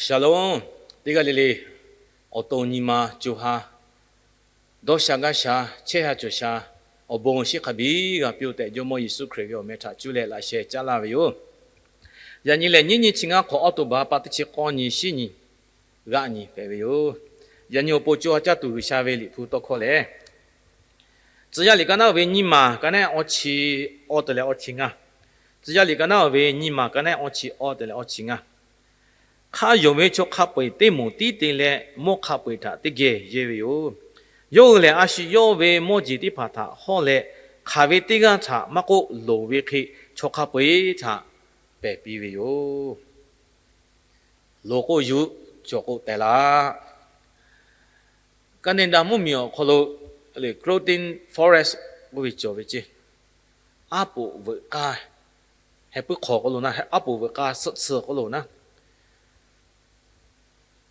Shalom. Teˇ g'aˇ le le, awˬ to nyi ma co ha, dawˇ sha gaˇ sha, chehˇ sha cawˬ sha, awˬ bon awˬ shinˉ hk'a biˇ g'a piˇ-oˆ tehꞈ, Jawˇmawˇ Yeˍsuˆ Hkriꞈ ve awˬ meh htaꞈ cuˇ leh laꞈ sheh caˉ laˇ ve yoˬ. Yaꞈ nyi lehˬ, nyiˇ nyi chi ngaˇ hk'awꞈ awˉ to baˬ pa teˇ chi k'awˇ nyi shiˉ nyi g'aˆ nyi hpehꞈ ve yoˬ. Yaꞈ nyi awˬ pon co ha caˇ tuˬ G'uiˬsha ve Liꞈ hpu tawˇ hkawˇ lehˬ, Tcuh yaˇ liꞈ ka naˉ-oˬ ve nyiˇ maˬ ka neˉ awˇ chi awˇ te leh awˇ chi ngaˇ. Tcuh yaˇ liꞈ ka naˉ-oˬ ve nyiˇ maˬ ka neˉ awˇ chi awˇ te leh awˇ chi ngaˇ. Hk'a yonˍ ve chaw hk'a peu-eˬ teˇ moˍ tiˉ te leh mawˇ hk'a peu-eˬ htaꞈ teˇ geh yehˇ ve yoˬ. Yawˇ hui lehˬ, a shu yawˇ ve mawˇ jeˬ teˇ hpaˍ htaꞈ hawˇ leh, hk'aˬ ve teˇ g'aˇ htaꞈ maˇ k'oˆ, loˍ ve hk'e chaw hk'a peu-eˬ htaꞈ pehˬ piˇ ve yoˬ. Loˍ k'o yuˬ, cawˬ k'o teh laˇ. Canada mvuhˇmiˬ awˬ hk'aw lo clothing forest k'oˆ ve cawˬ ve ceˇ. Aˉ poꞈ veuꞈ k'aˇ, heh puiˉ hk'aw k'oˆ lo naˉ, aˉ poꞈ veuꞈ k'aˇ suhˆ tsuhˇ k'oˆ lo naˉ,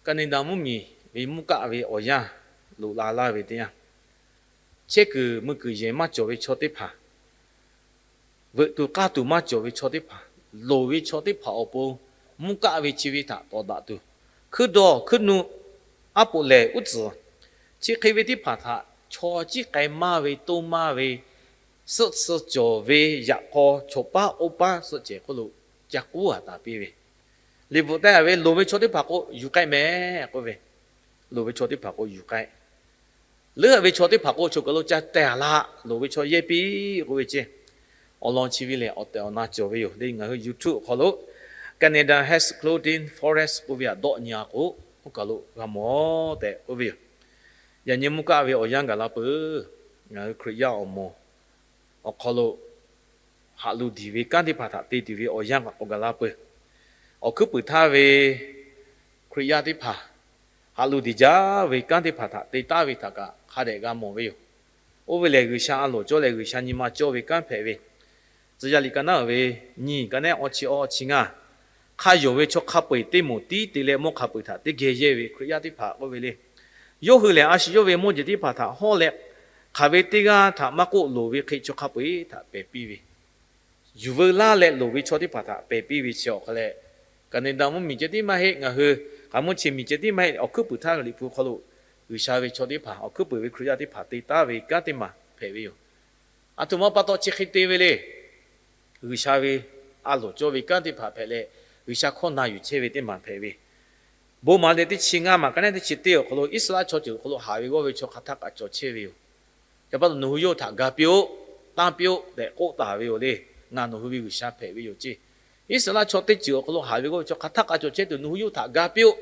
Canada mvuhˇmiˬ ve mvuhˇ kaˆ ve awˬ yanˇ loꞈ la laˇ ve teˇ yanˇ, chehˇ kuiˬ mui kuiˬ yehˬ maˇ cawˬ ve chaw teˇ hpaˍ, veuꞈ tuˬ k'aˇ tuˬ maˇ cawˬ ve chaw teˇ hpaˍ, loˍ ve chaw teˇ hpaˍ awˬ pon mvuhˇ kaˆ ve chi ve htaꞈ tawˍ daꞈ tuˬ, hkuiˉ dawˇ hkuiˉ nuˆ, aˉ poꞈ lehˬ uˉ tcuhˍ, chi hk'e ve teˇ hpaˍ htaꞈ chaw ciˉ k'ai maˇ ve toˇ maˇ ve, suhˆ tsuhˇ cawˬ ve yaꞈ k'aw chaw paˉ oˇ paˉ suhˆ cehˬ hk'oˆ lo ca k'uˉ a taˍ piˇ ve, liꞈ bvuhꞈ taˇ ve loˍ ve chaw teˇ hpaˍ k'o yuˬ k'ai mehˍ k'oˆ ve, loˍ ve chaw teˇ hpaˍ k'o yuˬ k'ai, leuˉ ve chaw teˇ hpaˍ k'o chaw kaˬ lo ca teh a laˇ, loˍ ve chaw yehˇ piˇ k'oˆ ve ceˇ. Awˬ lawn chi ve lehˬ, awˬ tehˬ awˬ na cawˬ ve yoˬ le. Ngaˬ hui YouTube awˬ hk'aw lo Canada has clothing forest k'oˆ ve htaꞈ dawˆ nyi a k'o, oˇ kaˬ lo g'a mawˬ tehꞈ k'oˆ ve yoˬ. Yaꞈ nyi mvuhˇ kaˆ ve awˬ yanˇ gaˬ la peuˬ. Ngaˬ hui Hkriꞈ yaˇ awˬ moˍ awˬ hk'aw lo haꞈ lu diˬ ve kanˉ teˇ hpaˍ htaꞈ te tuˬ ve awˬ yanˇ k'awꞈ gaˬ la peuˬ. Awˬ hkuiˉ puiˍ htaˇ ve Hkriꞈ yaˇ teˇ hpaˍ haꞈ lu diˬ jaˇ ve kanˉ teˇ hpaˍ htaꞈ te taˉ ve htaꞈ kaꞈ hk'a dehꞈ g'a mawˬ ve yoˬ. Oˇ ve lehˬ, G'uiˬsha a loˍ cawˇ leh G'uiˬsha nyi ma cawˇ ve kanˉ hpehꞈ ve, Tcuh yaˇ liꞈ ka naˉ-oˬ ve nyiˇ ka neˉ awˇ chi awˇ chi ngaˇ. Hk'a yonˍ ve chaw hk'a peu-eˬ teˇ moˍ tiˉ te leh mawˇ hk'a peu-eˬ htaꞈ teˇ geh yehˇ ve Hkriꞈ yaˇ teˇ hpaˍ k'oˆ ve le. Yawˇ hui lehˬ, a shu yawˇ ve mawˇ jeˬ teˇ hpaˍ htaꞈ hawˇ leh, hk'aˬ ve teˇ g'aˇ htaꞈ maˇ k'oˆ, loˍ ve hk'e chaw hk'a peu-eˬ htaꞈ pehˬ piˇ ve, yuˬ veu laˇ leh loˍ ve chaw teˇ hpaˍ htaꞈ pehˬ piˇ ve chi awˬ hk'aw leh, Canada mvuhˇmiˬ ceh tiˉ maˇ heˆ, ngaˬ hui k'aˍ mvuhˇ chi miˬ ceh tiˉ maˇ heˆ, awˬ hkuiˉ puiˍ htaˇ ve Liꞈ hpu hk'aw lo G'uiˬsha ve chaw teˇ hpaˍ, awˬ hkuiˉ puiˍ ve Hkriꞈ yaˇ teˇ hpaˍ te taˉ ve kanˉ teˇ maˬ hpehꞈ ve yoˬ. A htoꞈ ma pa taw chi hk'e te ve le. G'uiˬsha ve a loˍ cawˇ ve kanˉ teˇ hpaˍ hpehꞈ leh, G'uiˬsha hkawˇ na yuˬ chehˇ ve teˇ maˬ hpehꞈ ve, Bon maˍ leh teˇ chi ngaˇ maˬ ka neˉ teˇ chi teˇ awˬ hk'aw lo Iˉsaˍreˍlaˆ chaw ceuˬ awˬ hk'aw lo haˍ ve g'awˇ ve chaw hk'aˬ htaˆ kaꞈ cawˬ chehˇ ve yoˬ. Yaꞈ pa taw nawˬ hui yawˇ htaꞈ ga piˇ-oˆ, tanˇ piˇ-oˆ tehꞈ k'oˆ taˍ ve yoˬ le. Ngaˬ nawˬ hui ve G'uiˬsha hpehꞈ ve yoˬ ceˇ. Iˉsaˍreˍlaˆ chaw teˇ ceuˬ awˬ hk'aw lo haˍ ve g'awˇ ve chaw hk'aˬ htaˆ kaꞈ cawˬ chehˇ tuˬ nawˬ hui yawˇ htaꞈ ga piˇ-oˆ.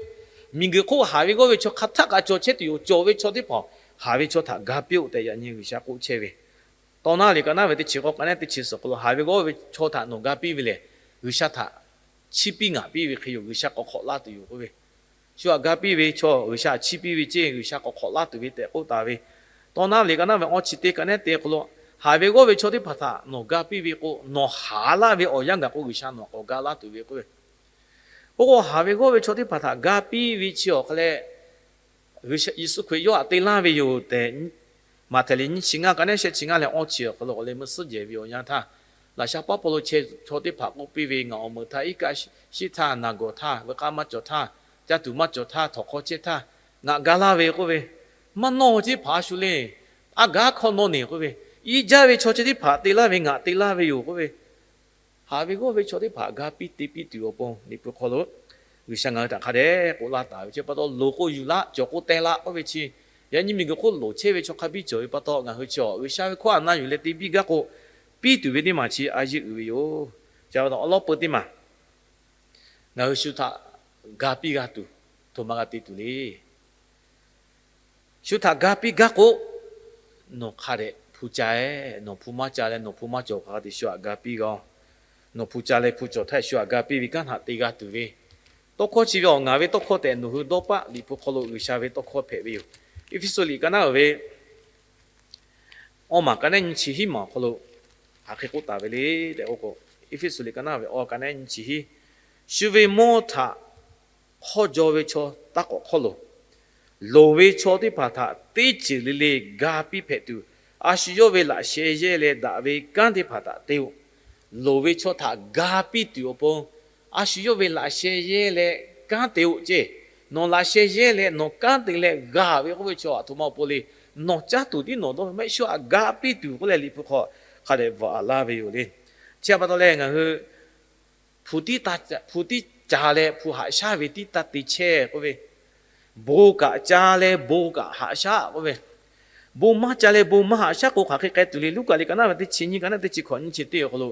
Miˬguiˬ hk'oˆ haˍ ve g'awˇ ve chaw hk'aˬ htaˆ kaꞈ cawˬ chehˇ tuˬ yoˬ. Cawˬ ve chaw teˇ hpaˍ haˍ ve chaw htaꞈ ga piˇ-oˆ tehꞈ yaꞈ nyi G'uiˬsha k'oˆ chehˇ ve, Tawˇ naˉ liꞈ ka naˉ ve teˇ chi k'awˇ ka neˉ teˇ chi suhˍ awˬ hk'aw lo haˍ ve g'awˇ ve chaw htaꞈ nawˬ ga piˇ ve lehˬ, G'uiˬsha htaꞈ chiˇ piˇ ngaˍ piˇ ve hk'e yoˬ. G'uiˬsha k'awꞈ hk'awꞈ laˇ tuˬ yoˬ k'oˆ ve, shu htaꞈ ga piˇ ve chaw G'uiˬsha htaꞈ chiˇ piˇ ve ceˇ, G'uiˬsha k'awꞈ hk'awꞈ laˇ tuˬ ve tehꞈ k'oˆ taˍ ve, Tawˇ naˉ liꞈ ka naˉ ve awˇ chi teˇ ka neˉ teˇ awˬ hk'aw lo, haˍ ve g'awˇ ve chaw teˇ hpaˍ htaꞈ nawˬ ga piˇ ve k'o, nawˬ haˍ laˇ ve awˬ yanˇ gaˬ k'o G'uiˬsha nawˬ k'awꞈ ga laˇ tuˬ ve k'oˆ ve, oˇ k'o haˍ ve g'awˇ ve chaw teˇ hpaˍ htaꞈ ga piˇ ve chi awˬ hk'aw leh, Yeˍsuˆ Hkriꞈ yawˇ htaꞈ te laˇ ve yoˬ tehꞈ, Maꞈhtehˍ liꞈ nyiˇ chi ngaˇ ka neˉ shehˆ chi ngaˇ leh awˇ chi awˬ hk'aw lo k'awꞈ leh meuˇ suhˉ jehˬ ve awˬ yanˇ htaˇ, laꞈ sha paˉ paw lo chehˇ chaw teˇ hpaˍ k'oˆ piˇ ve, Ngaˬ awˬ meuꞈ htaˇ iˉ kaˆ shiˉ htaˇ, naˬ gawˬ htaˇ, veuꞈ k'aˇ maˇ cawˬ htaˇ, caˇ tuˬ maˇ cawˬ htaˇ, htawnˍ hk'aw chehˇ htaˇ, ngaˬ ga laˇ ve k'oˆ ve, maˇ nawˇ teˇ hpaˍ a shu le, a gaˉ hkawˇ nawˇ neˬ k'oˆ ve, iˉ jaˇ ve chaw chi teˇ hpaˍ te laˇ ve ngaˬ te laˇ ve yoˬ k'oˆ ve, haˍ ve g'awˇ ve chaw teˇ hpaˍ ga piˇ te piˇ tuˬ awˬ pon Liꞈ hpu hk'aw lo G'uiˬsha ngaˬ hui htaꞈ hk'a dehꞈ k'oˆ laˇ taˍ ve chi pa taw, loˍ k'o yuˬ laˇ, cawˬ k'o teh laˇ k'oˆ ve chi, yaꞈ nyi miˬguiˬ hk'oˆ loˍ chehˇ ve chaw hk'a biˇ cawˬ ve pa taw, ngaˬ hui chi G'uiˬsha ve hkawˇ htaꞈ na yuˬ leh te biˇ gaˇ k'o, piˇ tuˬ ve teˇ maˬ chi a yeˇ uiˍ ve yoˬ. Chi pa taw awˉ lawˉ peu teˇ maˬ ngaˬ hui shu htaꞈ ga piˇ g'a tuˬ, htoꞈ ma g'a te tuˬ le. Shu htaꞈ ga piˇ gaˇ k'o, nawˬ hk'a dehꞈ hpu ca-e, nawˬ hpu maˇ ca leh nawˬ hpu maˇ cawˬ hk'a te shu htaꞈ ga piˇ g'a-oˬ. Nawˬ hpu ca leh hpu cawˬ htaˇ shu htaꞈ ga piˇ ve kanˉ htaꞈ te g'a tuˬ ve tawˇ hkawˇ chi ve awˬ ngaˬ ve tawˇ hkawˇ tehꞈ nawˬ hui dawˇ paˆ Liꞈ hpu hk'aw lo G'uiˬsha ve tawˇ hkawˇ hpehꞈ ve yoˬ. Eˇfeˇsuꞈ liꞈ ka naˉ ve awˇ maˬ ka neˉ nyiˇ chi hiˉ maˬ awˬ hk'aw lo hk'aˬ hk'e k'oˆ taˍ ve le tehꞈ k'oˆ k'o, Eˇfeˇsuꞈ liꞈ ka naˉ ve awˇ ka neˉ nyiˇ chi hiˉ, shu ve mawˇ htaꞈ hk'awˇ jaw ve chaw taˇ k'awꞈ hk'awˇ loˬ. Loˍ ve chaw teˇ hpaˍ htaꞈ teˇ ceuˬ le le ga piˇ hpehꞈ tuˬ, a shu yawˇ ve laꞈ sheh yehˇ leh daꞈ ve kanˉ teˇ hpaˍ htaꞈ te-o. Loˍ ve chaw htaꞈ ga piˇ tuˬ awˬ pon, a shu yawˇ ve laꞈ sheh yehˇ leh kanˉ te-oˆ ceˇ. Nawˬ laꞈ sheh yehˇ leh nawˬ kanˉ te leh g'a ve k'oˆ ve chaw aˬ htoꞈ ma awˬ pon le. Nawˬ caˇ tuˬ tiˉ nawˬ dawˇ ve maˇ heˆ, shu htaꞈ ga piˇ tuˬ k'oˆ leh Liꞈ hpu hk'aw hk'a dehꞈ bvuhꞈ laˇ ve yoˬ le. Chi htaꞈ pa taw leh ngaˬ hui hpu tiˉ ca leh hpu haꞈ shaˉ ve tiˉ taˇ te chehˇ k'oˆ ve, bon kaꞈ ca leh bon kaꞈ haꞈ shaˉ k'oˆ ve, bon maˇ ca leh bon maˇ haꞈ shaˉ k'o hk'aˬ hk'e k'ai tuˬ le. Luˉkaꞈ liꞈ ka naˉ ve teˇ chi nyiˇ, ka naˉ teˇ chi hkawꞈ nyiˇ chi teˇ awˬ hk'aw lo,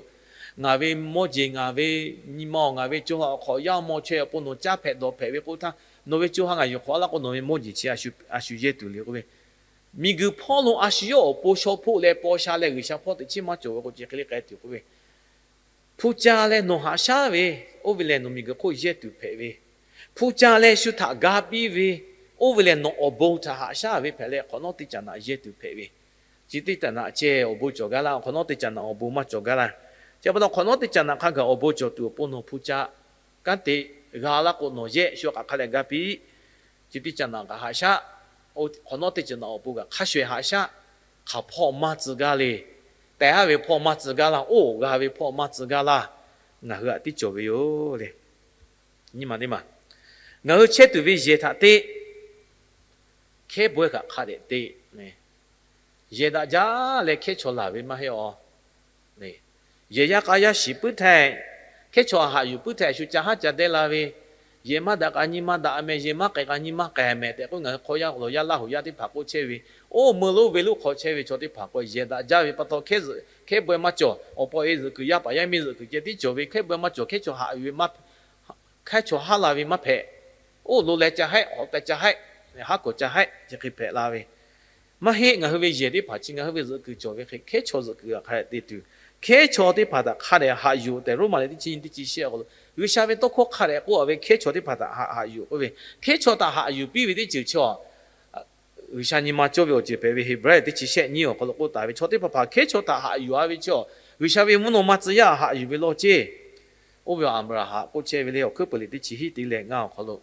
ngaˬ ve mawˇ jeˬ, ngaˬ ve nyi ma, ngaˬ ve co ha awˬ hk'aw yaˇ maw chaweh awˬ pon nawˬ caˇ hpehꞈ dawˬ hpehꞈ ve k'oˆ htaˇ, nawˬ ve co ha ngaˬ yuˬ hk'awꞈ laˇ k'o nawˬ ve mawˇ jeˬ chi a shu yehˇ tuˬ le k'oˆ ve, miˬguiˬ hpawˇ lo a shu yawˇ awˬ pon shaw hpoˆ leh paw sha leh G'uiˬsha hpawˇ teꞈ chiˉ maˇ cawˬ ve k'o chi hk'e le k'ai tuˬ k'oˆ ve, hpu ca leh nawˬ haꞈ shaˉ ve, oˇ ve lehˬ nawˬ miˬguiˬ hk'oˆ yehˇ tuˬ hpehꞈ ve, hpu ca leh shu htaꞈ ga piˇ ve, oˇ ve lehˬ nawˬ awˬ bon htaꞈ haꞈ shaˉ ve hpehꞈ leh hk'awꞈ nawˉ teˇ caꞈ naꞈ yehˇ tuˬ hpehꞈ ve, chi teˇ caꞈ naꞈ ceh awˬ bon cawˬ gaˇ laˇ, hk'awꞈ nawˉ teˇ caꞈ naꞈ awˬ bon maˇ cawˬ gaˇ laˇ. Chi pa taw hk'awꞈ nawˉ teˇ caꞈ naꞈ hk'a gaˬ awˬ bon cawˬ tuˬ awˬ pon nawˬ hpu ca kanˉ te g'a laˇ k'o nawˬ yehˇ shu hk'aˬ hk'a leh ga piˇ. Chi teˇ caꞈ naꞈ kaꞈ haꞈ shaˉ, hk'awꞈ nawˉ teˇ caꞈ naꞈ awˬ pon kaꞈ hk'a shuˍ shuˍ haꞈ shaˉ. Hk'aˬ hpawˇ maˇ tcuh gaˇ le. Teh haˉ ve hpawˇ maˇ tcuh gaˇ laˇ, oˇ g'a ve hpawˇ maˇ tcuh gaˇ laˇ. Ngaˬ hui htaꞈ tiˉ cawˬ ve yoˬ le. Nyi ma teˇ ma, ngaˬ hui chehˇ tuˬ ve yehˬ htaꞈ te, hkehˉ bawehˇ kaꞈ hk'a dehꞈ te. Yehˬ daꞈ jaˇ leh hkehˉ chaw laˬ ve maˇ heˆ a. Yehˬ yaˇ k'a yaˇ shiˍ puiˉ htaˇ, hkehˉ chaw haꞈ yuˬ puiˉ htaˇ shu ca haˉ ca dehˇ la ve, yehˬ maˇ daꞈ k'a nyi maˇ daꞈ meh, yehˬ maˇ k'ai k'a nyi maˇ k'ai meh tehꞈ k'oˆ ngaˬ hui hk'aw yaˇ awˬ lawn yaˇ Laˇ huˍ yaˇ teˇ hpaˍ k'oˆ chehˇ ve, oˇ meuˇ lonˉ ve lonˉ hk'aw chehˇ ve chaw teˇ hpaˍ k'o yehˬ daꞈ jaˇ ve pa taw hkehˉ zuhꞈ hkehˉ bawehˇ maˇ cawˬ, awˬ pa e zuhꞈ kuiˬ yaˇ paˍ yaˇ miˇ zuhꞈ kuiˬ ceh tiˉ cawˬ ve, hkehˉ bawehˇ maˇ cawˬ, hkehˉ chaw haꞈ yuˬ ve maˇ hkehˉ chaw haˉ la ve maˇ hpehꞈ. Oˇ lo leh ca hehˆ, hawꞈ teh ca hehˆ, haˉ kawꞈ ca hehˆ, chi hk'e hpehꞈ la ve. Maˇ heˆ, ngaˬ hui ve yehˬ teˇ hpaˍ chi ngaˬ hui ve zuhꞈ kuiˬ cawˬ ve hk'e hkehˉ chaw zuhꞈ kuiˬ htaꞈ hk'a dehꞈ te tuˬ, hkehˉ chaw teˇ hpaˍ htaꞈ hk'a dehꞈ haꞈ yuˬ tehꞈ Roˉmaꞈ liꞈ teˇ chi nyi teˇ chi shehˆ awˬ hk'aw lo G'uiˬsha ve tawˇ hkawˇ hk'a dehꞈ k'oˆ a ve hkehˉ chaw teˇ hpaˍ htaꞈ haꞈ haꞈ yuˬ k'oˆ ve, hkehˉ chaw htaꞈ haꞈ yuˬ piˇ ve teˇ ceuˬ chi a G'uiˬsha nyi ma cawˇ ve awˬ ceuˬ hpehꞈ ve Heˍbrehˇ teˇ chi shehˆ nyiˇ awˬ hk'aw lo k'oˆ taˍ ve chaw teˇ hpaˍ hpaˍ hkehˉ chaw htaꞈ haꞈ yuˬ a ve chi a, G'uiˬsha ve mvuhˇ naw ma tcuh yaˇ haꞈ yuˬ ve lawˇ ceˇ. Oˇ ve Aˍbraˍhanˍ k'oˆ chehˇ ve le, awˬ hkuiˉ peuˬ liꞈ teˇ chi hiˉ teˇ leh ngaˇ awˬ hk'aw lo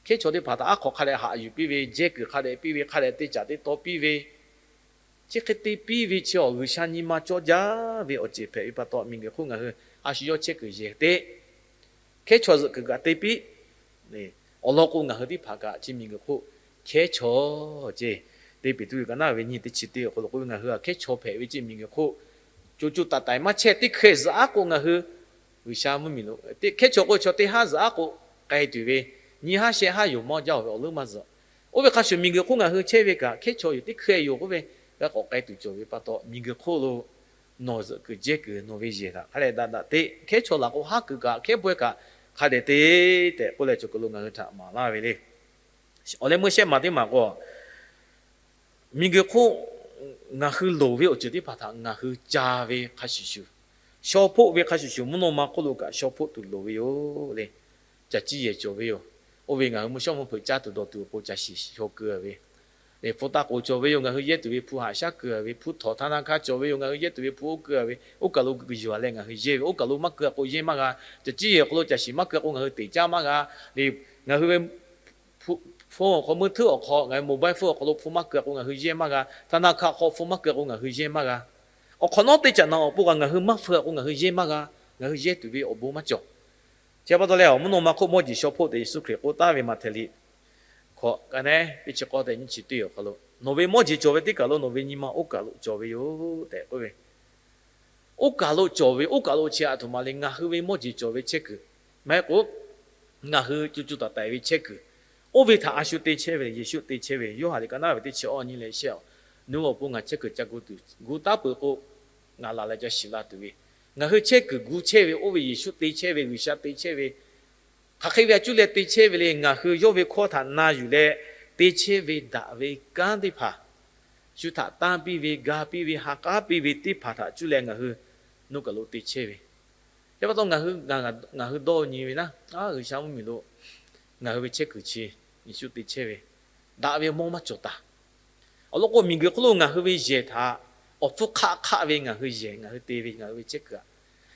hkehˉ chaw teˇ hpaˍ htaꞈ aˉ hk'aw hk'a dehꞈ haꞈ yuˬ piˇ ve, jehˇ kuiˬ hk'a dehꞈ piˇ ve, hk'a dehꞈ te caꞈ te taw piˇ ve, chi hk'e te piˇ ve chi a G'uiˬsha nyi ma cawˇ jaˇ ve awˬ ceuˬ hpehꞈ ve pa taw miˬguiˬ hk'oˆ ngaˬ hui a shu yawˇ chehˇ kuiˬ yehˬ te hkehˉ chaw zuhꞈ kuiˬ kaꞈ te piˇ. Awˬ lawn k'o ngaˬ hui teˇ hpaˍ kaꞈ chi miˬguiˬ hk'oˆ hkehˉ chaw ceˇ. Teˇ Peˍtruˆ ka naˉ ve nyiˇ teˇ chi teˇ awˬ hk'aw lo k'oˆ ve, ngaˬ hui a hkehˉ chaw hpehꞈ ve ceˇ miˬguiˬ hk'oˆ co co taiˍ taiˍ maˇ chehˇ. Teˇ hkeh zuhꞈ aˉ k'o ngaˬ hui G'uiˬsha mvuhˇmiˬ lo hkehˉ chaw k'o chaw teˇ haˉ zuhꞈ aˉ k'o k'ai tuˬ ve, nyi haˉ shehˆ haˉ yoˬ mawˇ jaˇ ve awˬ leuˉ maˇ zuhꞈ. Oˇ ve hk'a shuˍ miˬguiˬ hk'oˆ ngaˬ hui chehˇ ve kaꞈ hkehˉ chaw yoˬ, teˇ hkeh yoˬ k'oˆ ve, g'a k'awꞈ k'ai tuˬ cawˬ ve pa taw miˬguiˬ hk'oˆ lo nawˬ zuhꞈ kuiˬ jehˇ kuiˬ nawˬ ve yehˬ htaꞈ hk'a dehꞈ daꞈ daꞈ te, hkehˉ chaw laˬ k'o haˉ kuiˬ kaꞈ hkehˉ bawehˇ kaꞈ hk'a dehꞈ te tehꞈ k'oˆ leh cawˬ kuiˬ lo ngaˬ hui htaꞈ maˍ laˇ ve le. Awˬ leh meuˇ shehˆ maˬ teˇ maˬ k'o miˬguiˬ hk'oˆ ngaˬ hui loˍ ve awˬ ceuˬ teˇ hpaˍ htaꞈ ngaˬ hui ca ve hk'a shuˍ shuˍ, shaw hpoˆ ve hk'a shuˍ shuˍ mvuhˇ naw ma hk'oˆ lo kaꞈ shaw hpoˆ tuˬ loˍ ve yoˬ le. Caˬ ciˇ yehˬ cawˬ ve yoˬ. Oˇ ve ngaˬ hui mvuhˇ shawˉ mvuhˇ hpeuꞈ caˇ tuˬ dawˬ tuˬ awˬ pon caˬ shiˍ shaw keu ve le. Hpu taˇ k'oˍ cawˬ ve yoˬ, ngaˬ hui yehˇ tuˬ ve hpu haꞈ shaˉ keu ve, hpu htawnˍ htaˇ naˇ hk'aˇ cawˬ ve yoˬ, ngaˬ hui yehˇ tuˬ ve hpu oˇ keu ve, oˇ kaˬ lo yuˬ a leh ngaˬ hui yehˇ ve, oˇ kaˬ lo maˇ keu a k'o yehˇ maˇ g'a. Caˬ ciˇ yehˬ awˬ hk'aw lo caˬ shiˍ maˇ keu a k'o ngaˬ hui teꞈ caˇ maˇ g'a le. Ngaˬ hui ve hpu awˬ hk'aw meuˇ htuˉ awˬ hk'aw ngaˬ hui mobile phone awˬ hk'aw lo hpu maˇ keu a k'o ngaˬ hui yehˇ maˇ g'a. Htaˇ naˇ hk'aˇ hk'aw hpu maˇ keu a k'o ngaˬ hui yehˇ maˇ g'a. Awˬ hk'awꞈ nawˉ teˇ caꞈ naꞈ awˬ pon kaꞈ ngaˬ hui maˇ hpeu a k'o ngaˬ hui yehˇ maˇ g'a. Ngaˬ hui yehˇ tuˬ ve awˬ bon maˇ cawˬ. Chi pa taw leh mvuhˇ naw ma hk'oˆ mawˇ jeˬ shaw hpoˆ tehꞈ Yeˍsuˆ Hkriꞈ k'oˆ taˍ ve Maꞈhtehˍ liꞈ hkawꞈ ka nehˉ teˇ chi k'awˇ tehꞈ nyiˇ chi teˇ awˬ hk'aw lo, nawˬ ve mawˇ jeˬ cawˬ ve teˇ kaˬ lo nawˬ ve nyi ma oˇ kaˬ lo cawˬ ve yoˬ tehꞈ k'oˆ ve, oˇ kaˬ lo cawˬ ve, oˇ kaˬ lo chi a htoꞈ ma le, ngaˬ hui ve mawˇ jeˬ cawˬ ve chehˇ kuiˬ maˇ heˆ k'o, ngaˬ hui co co taiˍ taiˍ ve chehˇ kuiˬ, oˇ ve htaꞈ a shu te chehˇ ve le. Yeˍsuˆ te chehˇ ve Yoˇhanˬ liꞈ ka naˉ ve teˇ chi awˇ nyi leh shehˆ a, nawˬ hui awˬ pon ngaˬ chehˇ kuiˬ ca gu tuˬ gu taˉ peuˬ k'o, ngaˬ laˬ leh ca shiˍ la tuˬ ve, ngaˬ hui chehˇ kuiˬ gu chehˇ ve oˇ ve Yeˍsuˆ te chehˇ ve, G'uiˬsha te chehˇ ve, hk'aˬ hk'e ve a cuˇ leh te chehˇ ve le. Ngaˬ hui yawˇ ve hkawˇ htaꞈ na yuˬ leh te chehˇ ve daꞈ ve kanˉ teˇ hpaˍ, shu htaꞈ tanˇ piˇ ve, ga piˇ ve, ha k'aˉ piˇ ve teˇ hpaˍ htaꞈ cuˇ leh ngaˬ hui nawˬ kaˬ lo te chehˇ ve, chi pa taw ngaˬ hui, ngaˬ hui dawˇ nyi ve naˉ, G'uiˬsha mvuhˇmiˬ lo ngaˬ hui ve chehˇ kuiˬ chi Yeˍsuˆ te chehˇ ve, daꞈ ve mawˇ maˇ cawˬ taˍ. Awˬ lawn k'o miˬguiˬ hk'oˆ lo ngaˬ hui ve yehˬ htaꞈ awˬ hpfuhˇ hk'aˆ hk'aˆ ve ngaˬ hui yehˬ ngaˬ hui te ve ngaˬ hui ve chehˇ kuiˬ a.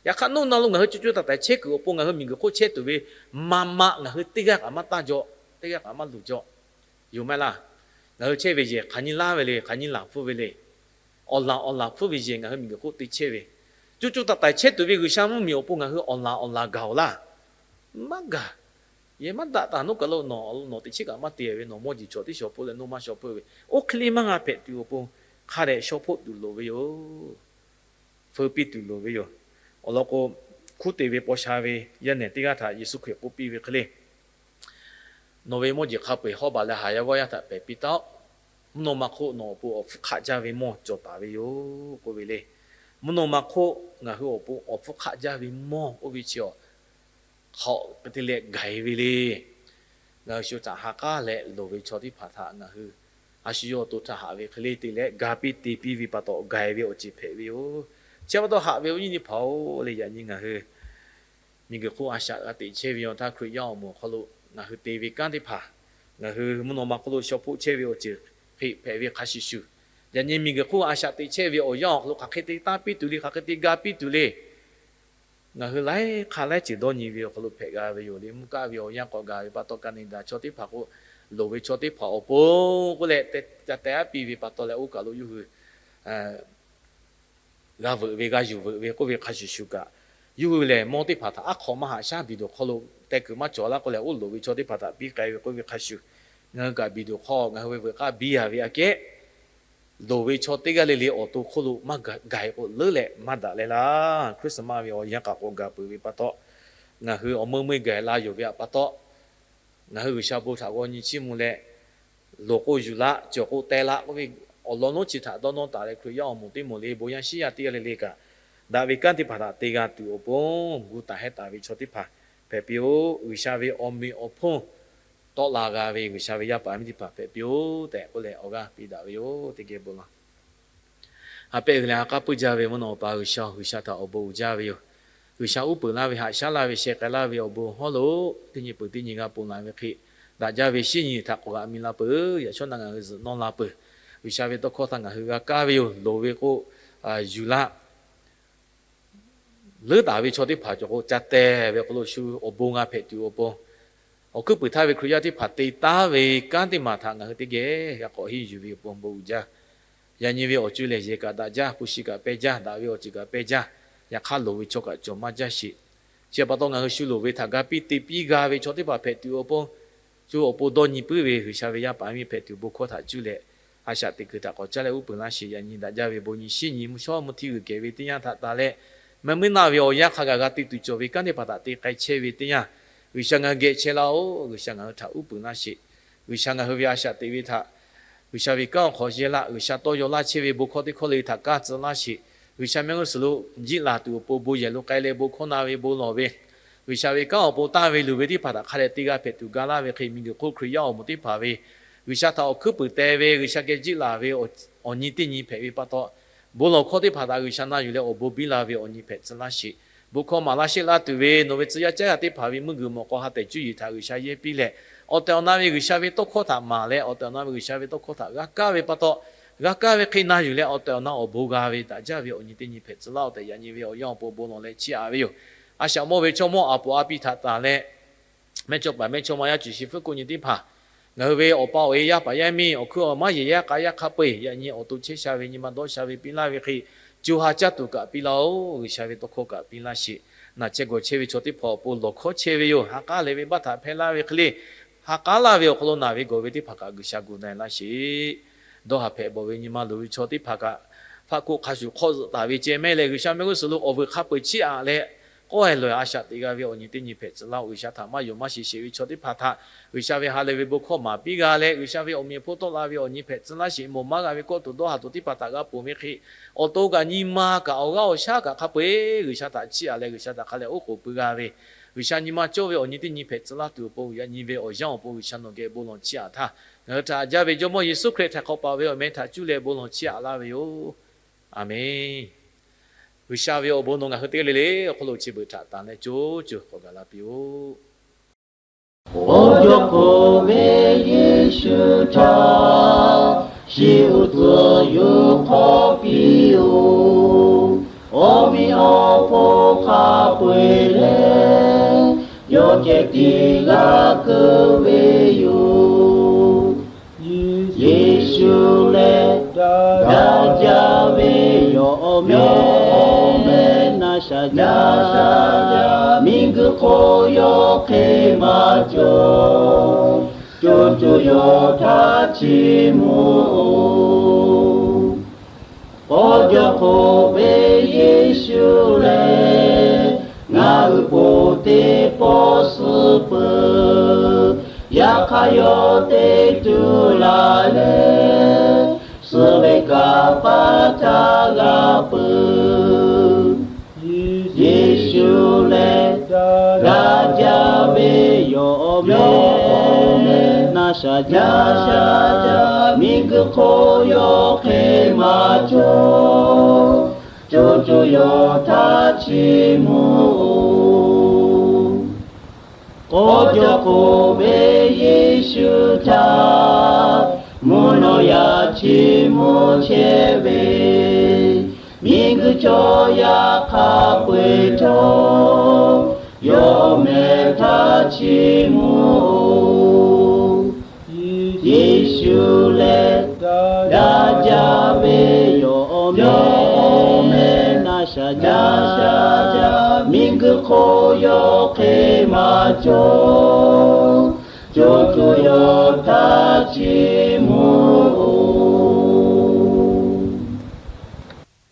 Yaꞈ hk'aˇ nawˬ na lo ngaˬ hui co co taiˍ taiˍ chehˇ kuiˬ awˬ pon ngaˬ hui miˬguiˬ hk'oˆ chehˇ tuˬ ve maˇ maꞈ ngaˬ hui teˇ g'aˇ kaꞈ maˇ taˇ jaw, teˇ g'aˇ kaꞈ maˇ luˬ jaw. Yoˬ maˇ heˆ laˇ. Ngaˬ hui chehˇ ve yehˬ hk'aˬ nyi laˇ ve le, hk'aˬ nyi laˬ hpfuhˇ ve le. Awˬ laˬ awˬ laˬ hpfuhˇ ve yehˬ ngaˬ hui miˬguiˬ hk'oˆ te chehˇ ve, co co taiˍ taiˍ chehˇ tuˬ ve G'uiˬsha mvuhˇmiˬ awˬ pon ngaˬ hui awˬ laˬ awˬ laˬ gaˬ oˬ laˇ. Maˇ gaˬ. Yehˬ maˇ daꞈ taˍ nawˉ kaˬ lo nawˬ, nawˬ teꞈ chiˉ kaꞈ maˇ te ve, nawˬ mawˇ jeˬ chaw tiˉ shaw hpoˆ leh nawˬ maˇ shaw hpoˆ ve, oˇ hk'e le maˇ g'a hpehꞈ tuˬ awˬ pon hk'a dehꞈ shaw hpoˆ tuˬ loˍ ve yoˬ. Feu piˇ tuˬ loˍ ve yoˬ. Awˬ lawn k'o, hkunˉ te ve paw sha ve yaˇ nehˬ teˇ g'aˇ htaꞈ Yeˍsuˆ Hkriꞈ k'oˆ piˇ ve hk'e le, Nawˬ ve mawˇ jeˬ hk'a peu-eˬ hawˉ baˬ leh haˍ yaˇ g'awˇ yaˇ htaꞈ pehˬ piˇ taˉ-oˆ. Mvuhˇ naw ma hk'oˆ nawˬ awˬ pon awˬ hpfuhˇ hk'aˆ jaˇ ve mawˇ cawˬ taˍ ve yoˬ k'oˆ ve le. Mvuhˇ naw ma hk'oˆ ngaˬ hui awˬ pon awˬ hpfuhˇ hk'aˆ jaˇ ve mawˇ oˇ ve chi awˬ hk'aw hk'e te leh gaˬ-e ve le. Ngaˬ hui shu htaꞈ ha k'aˉ leh loˍ ve chaw teˇ hpaˍ htaꞈ ngaˬ hui a shu yawˇ awˬ to htaꞈ haꞈ ve hk'e le te leh ga piˇ te piˇ ve pa taw gaˬ-e ve awˬ ceuˬ hpehꞈ ve yoˬ. Chi pa taw haꞈ ve awˬ viˉ nyi teˇ hpaˍ-oˬ le, yaꞈ nyi ngaˬ hui miˬguiˬ hk'oˆ a shaꞈ g'a teꞈ chehˇ ve awˬ htaˇ Hkriꞈ yaˇ awˬ moˍ awˬ hk'aw lo ngaˬ hui te ve kanˉ teˇ hpaˍ, ngaˬ hui mvuhˇ naw ma hk'oˆ lo shaw hpoˆ chehˇ ve awˬ ceuˬ hk'e hpehꞈ ve hk'a shuˍ shuˍ, yaꞈ nyi miˬguiˬ hk'oˆ a shaꞈ teꞈ chehˇ ve awˬ yanˇ awˬ hk'aw lo hk'aˬ hk'e te tanˇ piˇ tuˬ le, hk'aˬ hk'e te ga piˇ tuˬ le. Ngaˬ hui laiˉ hk'aˇ laiˉ ceuˬ dawˇ nyi ve awˬ hk'aw lo hpehꞈ g'a ve yoˬ le. Mvuhˇ kaˆ ve awˬ yanˇ k'awꞈ gaˬ ve pa taw, Canada chaw teˇ hpaˍ k'o, loˍ ve chaw teˇ hpaˍ awˬ pon k'oˆ leh ca teh aˉ piˇ ve pa taw leh oˇ kaˬ lo yawˇ hui g'a veuꞈ ve, g'a yuˬ veuꞈ ve k'oˆ ve hk'a shuˍ shuˍ kaꞈ, yawˇ hui lehˬ mawˇ teˇ hpaˍ htaꞈ aˉ hk'aw maˇ haꞈ shaˉ, biˬ doˬ hk'aw lo teh kuiˬ maˇ cawˬ laˇ k'oˆ leh, oˇ loˍ ve chaw teˇ hpaˍ htaꞈ piˇ k'ai ve k'oˆ ve hk'a shuˍ, ngaˬ hui kaꞈ biˬ doˬ hk'aw ngaˬ hui ve veuꞈ k'aˇ biˇ a ve aꞈ kehˉ, loˍ ve chaw teˇ g'aˇ le le awˬ to hk'oˆ lo maˇ gaˬ-e k'o, leuˉ leh maˇ daꞈ leh laˇ. Christmas ve awˬ yanˇ k'aꞈ k'awꞈ gaˬ peuˬ ve pa taw, ngaˬ hui awˬ meuˇ meuˇ gaˬ la yoˬ ve aꞈ pa taw, ngaˬ hui G'uiˬsha bon htaꞈ g'aw nyi chiˇ mvuh leh, loˍ k'o yuˬ laˆ, cawˬ k'o teh laˆ k'oˆ ve awˬ lawn lonˉ chi htaꞈ dawˇ nawˇ taˍ leh, Hkriꞈ yaˇ awˬ moˍ teˇ moˍ le, bon yaˇ shiˉ yaˇ teˇ g'aˇ le le kaꞈ, daꞈ ve kanˉ teˇ hpaˍ htaꞈ te g'a tuˬ awˬ pon gu taˍ hehˉ taˍ ve chaw teˇ hpaˍ hpehꞈ piˇ-oˆ. G'uiˬsha ve awˬ meꞈ awˬ hponˇ tawˆ la g'a ve G'uiˬsha ve yaˇ paˍ miˇ teˇ hpaˍ hpehꞈ piˇ-oˆ tehꞈ k'oˆ leh awˬ g'aˇ piˇ daꞈ ve yoˬ. Teˇ geh bon laˬ. Ha pehˆ g'uiˬ leh ha k'aˉ puiˇ jaˇ ve mvuhˇ naw awˬ pa G'uiˬsha-oˬ, G'uiˬsha htaꞈ awˬ bon uiˍ jaˇ ve yoˬ. G'uiˬsha uˉ peunˍ laˇ ve, haꞈ shaˉ laˇ ve, sheh k'ai laˇ ve awˬ bon hawˉ lo teˇ nyi peuˬ teˇ nyi g'a ponˬ laˬ ve hk'e, daꞈ jaˇ ve shinˉ nyi htaꞈ k'awꞈ g'aꞈ mi la peuˬ. Yaꞈ shawˉ naˆ ngaˬ hui zuhꞈ nawˇ la peuˬ. G'uiˬsha ve tawˇ hkawˇ htaꞈ ngaˬ hui g'a kaˇ ve yoˬ. Loˍ ve k'o yuˬ laˆ, leuˉ taˍ ve chaw teˇ hpaˍ cawˬ k'o ca teh ve awˬ hk'aw lo shu awˬ bon g'a hpehꞈ tuˬ awˬ pon, awˬ hkuiˉ puiˍ htaˇ ve Hkriꞈ yaˇ teˇ hpaˍ te taˉ ve kanˉ teˇ maˬ htaꞈ ngaˬ hui teˇ geh g'a k'awꞈ henˇ yuˬ ve awˬ pon bon uiˍ jaˇ. Yaꞈ nyi ve awˬ co lehˬ yehˬ kaꞈ daꞈ jaˇ, hpu shi kaꞈ pehˇ jaˇ, daꞈ ve awˬ ceuˬ kaꞈ pehˇ jaˇ, yaꞈ hk'aˇ loˍ ve chaw kaꞈ cawˬ maˇ jaˇ sheˍ. Chi pa taw ngaˬ hui shu loˍ ve htaꞈ ga piˇ te piˇ g'a ve chaw teˇ hpaˍ hpehꞈ tuˬ awˬ pon, shu awˬ pon dawˇ nyi puiˉ ve G'uiˬsha ve yaˇ paˍ miˇ hpehꞈ tuˬ bon hkawˇ htaꞈ cuˇ leh, a shaꞈ teꞈ kuiˬ htaꞈ k'awꞈ caˇ leh uˉ peunˍ laˇ sheˍ. Yaꞈ nyi daꞈ jaˇ ve bon nyi shinˉ nyi mvuhˇ shawˉ mvuhˇ htiˇ g'uiˬ kehˬ ve teˇ yanˇ htaꞈ tanˬ leh, mvuhˇ miˬ naˆ ve awˬ yanˇ hk'a gaˬ g'a te tuˬ cawˬ ve kanˉ teˇ hpaˍ htaꞈ te k'ai chehˇ ve teˇ yanˇ, G'uiˬsha ngaˬ hui geh chehˇ laˇ-oˆ. G'uiˬsha ngaˬ hui htaꞈ uˉ peunˍ laˇ sheˍ. G'uiˬsha ngaˬ hui ve a shaꞈ teꞈ ve htaꞈ G'uiˬsha ve kanˉ awˬ hk'aw yehˇ laˇ, G'uiˬsha tawˇ yaw laˇ chehˇ ve bon hkawˇ teˇ hkawˇ le htaꞈ kaˇ tcuh laˇ sheˍ. G'uiˬsha mehˆ g'uˇ suhˍ lo jiˆ laˬ tuˬ awˬ pon bon yehˬ lo k'ai leh bon hkawˇ na ve bon lawˬ ve, G'uiˬsha ve kanˉ awˬ pon tanˇ ve luˬ ve teˇ hpaˍ htaꞈ hk'a dehꞈ te g'a hpehꞈ tuˬ ga laˇ ve hk'e, miˬguiˬ hk'oˆ Hkriꞈ yaˇ awˬ moˍ teˇ hpaˍ ve G'uiˬsha htaꞈ awˬ hkuiˉ puiˍ teh ve, G'uiˬsha geh jiˆ laˬ ve awˬ nyi teˇ nyi hpehꞈ ve pa taw, bon lawˬ hkawˇ teˇ hpaˍ htaꞈ G'uiˬsha na yuˬ leh awˬ bon biˇ la ve awˬ nyi hpehꞈ tcuh laˇ sheˍ. Bon hkawˇ maˍ laˇ sheˆ laˇ tuˬ ve nawˬ ve tcuh yaˇ caˉ g'aˇ teˇ hpaˍ ve meuˇ g'uiˬ mawˬ k'aw ha tehˬ cuˇ yiˍ htaꞈ G'uiˬsha yehˇ piˇ leh, awˬ tehˬ awˬ na ve G'uiˬsha ve tawˇ hkawˇ htaꞈ maˍ leh awˬ tehˬ awˬ na ve G'uiˬsha ve tawˇ hkawˇ htaꞈ g'a kaˇ ve pa taw, g'a kaˇ ve hk'e na yuˬ leh awˬ tehˬ awˬ na awˬ bon g'a ve daꞈ jaˇ ve awˬ nyi teˇ nyi hpehꞈ tcuh laˇ-oˆ tehꞈ, yaꞈ nyi ve awˬ yanˇ awˬ pon bon lawˬ leh chiˇ aꞈ ve yoˬ. A shaꞈ mawˇ ve chaw mawˇ a poˍ a pi htaꞈ tanˬ leh, mehˇchawˇpaˍ mehˇchawˇma yaˇ cuˬ shi hpfuhˆ k'oˆ nyi teˇ hpaˍ, ngaˬ hui ve awˬ pa awˬ e yaˇ paˍ yaˇ miˇ awˬ hkuiˉ awˬ maˇ yehˬ yaˇ k'a yaˇ hk'a peu-eˬ yaꞈ nyi awˬ to chehˇ sha ve nyi ma dawˇ sha ve piˇ laˇ ve hk'e, co ha caˇ tuˬ kaꞈ piˇ laˇ-oˆ. G'uiˬsha ve tawˇ hkawˇ kaꞈ piˇ laˇ sheˍ. Naˬ chehˇ gawˬ chehˇ ve chaw teˇ hpaˍ awˬ pon lawˬ hkawˇ chehˇ ve yoˬ. Ha k'aˉ leh ve baˆ htaꞈ hpehˇ laˇ ve hk'e le, ha k'aˉ laˇ ve awˬ hk'aw lo naˬ ve gawˬ ve teˇ hpaˍ kaꞈ G'uiˬsha gu na-e laˇ sheˍ. Dawˇ haˍ hpehꞈ bawˬ ve nyi ma loˍ ve chaw teˇ hpaˍ kaꞈ, hpaˆ hkoˆ hk'a shuˍ hk'awˆ zuhꞈ taˍ ve ceh mehˇ leh G'uiˬsha mehˆ g'uˇ suhˍ lo awˬ vuiˬ hk'a peu-eˬ chiˇ aꞈ leh, k'awˇ e lawˬ a shaꞈ teꞈ g'a ve awˬ nyi teˇ nyi hpehꞈ tcuh laˇ-oˆ. G'uiˬsha htaꞈ maˇ yonˍ maˇ shiˍ sheˍ ve chaw teˇ hpaˍ htaꞈ G'uiˬsha ve ha leh ve bon hkawˇ maˍ piˇ g'a leh, G'uiˬsha ve awˬ meꞈ awˬ hponˇ tawˆ la ve awˬ nyi hpehꞈ tcuh laˇ sheˍ. Mawˬ maˇ g'a ve kawˆ tuˬ dawˇ haˍ tuˬ teˇ hpaˍ htaꞈ g'a ponˬ ve hk'e, awˬ to kaꞈ nyi ma kaꞈ awˬ g'aˇ awˬ shaˉ kaꞈ hk'a peu-eˬ G'uiˬsha htaꞈ chiˇ aꞈ leh G'uiˬsha htaꞈ hk'a leh oˉ k'oˍ pui g'a ve, G'uiˬsha nyi ma cawˇ ve awˬ nyi teˇ nyi hpehꞈ tcuh laˇ tuˬ awˬ pon, yaꞈ nyi ve awˬ yanˇ awˬ pon G'uiˬsha nawˬ geh bon lawˬ chiˇ aꞈ htaˇ, ngaˬ hui htaꞈ haꞈ jaˇ ve Jawˇmawˇ Yeˍsuˆ Hkriꞈ htaꞈ hk'awꞈ paˍ ve awˬ meh htaꞈ cuˇ leh bon lawˬ chiˇ aꞈ laˇ ve yoˬ. Aˬmenˍ. G'uiˬsha ve awˬ bon nawˬ ngaˬ hui teˇ g'aˇ le le awˬ hk'aw lo chi beuꞈ htaꞈ tanˬ leh co co k'awꞈ gaˬ la piˇ-oˆ. Awˬ jaw hk'oˆ ve Yeˍsuˆ htaꞈ shiˍ uˉ tcuhˍ yuˬ hk'awꞈ piˇ-oˆ. Awˬ miˇ awˬ hponˇ hk'a peu-eˬ lehˬ, yawˇ ceh tiˉ g'a keu ve yoˬ. Yeˍsuˆ lehˬ daꞈ jaˇ ve yoˬ. Awˬ meh, na shaꞈ jaˇ, miˬ Miˬguiˬ hk'oˆ yawˇ hk'e maˇ cawˬ, co co yawˇ htaꞈ chiˇ mvuh-oˬ. K'awˇ jawˇ hk'oˆ ve Yeˍsuˆ lehˬ, ngaˬ hui ponˬ teˇ pawˆ suh peuˬ. Yaꞈ hk'aˇ yawˇ te tuˬ laˬ leh, suh ve kaꞈ paˉ htaˇ g'a peuˬ. Yeˍsuˆ lehˬ, daꞈ jaˇ ve yawˬ awˬ meh, na shaˍ jaˇ shaˍ jaˇ. Miˬguiˬ hk'oˆ yawˇ hk'e maˇ cawˬ, co co yawˇ htaꞈ chiˇ mvuh-oˬ. K'awˇ jawˇ hk'oˆ ve Yeˍsuˆ htaꞈ mvuhˇ naw yaꞈ chiˇ mvuh chehˇ ve, miˬguiˬ chaw yaꞈ hk'aˇ peu-eˬ htawˇ, yawˇ mehˬ htaꞈ chiˇ mvuh-oˬ. Yeˍsuˆ lehˬ, daꞈ jaˇ ve yawˬ awˬ meh, na shaˍ jaˇ shaˍ jaˇ. Miˬguiˬ hk'oˆ yawˇ hk'e maˇ cawˬ, co co yawˇ htaꞈ chiˇ mvuh-oˬ.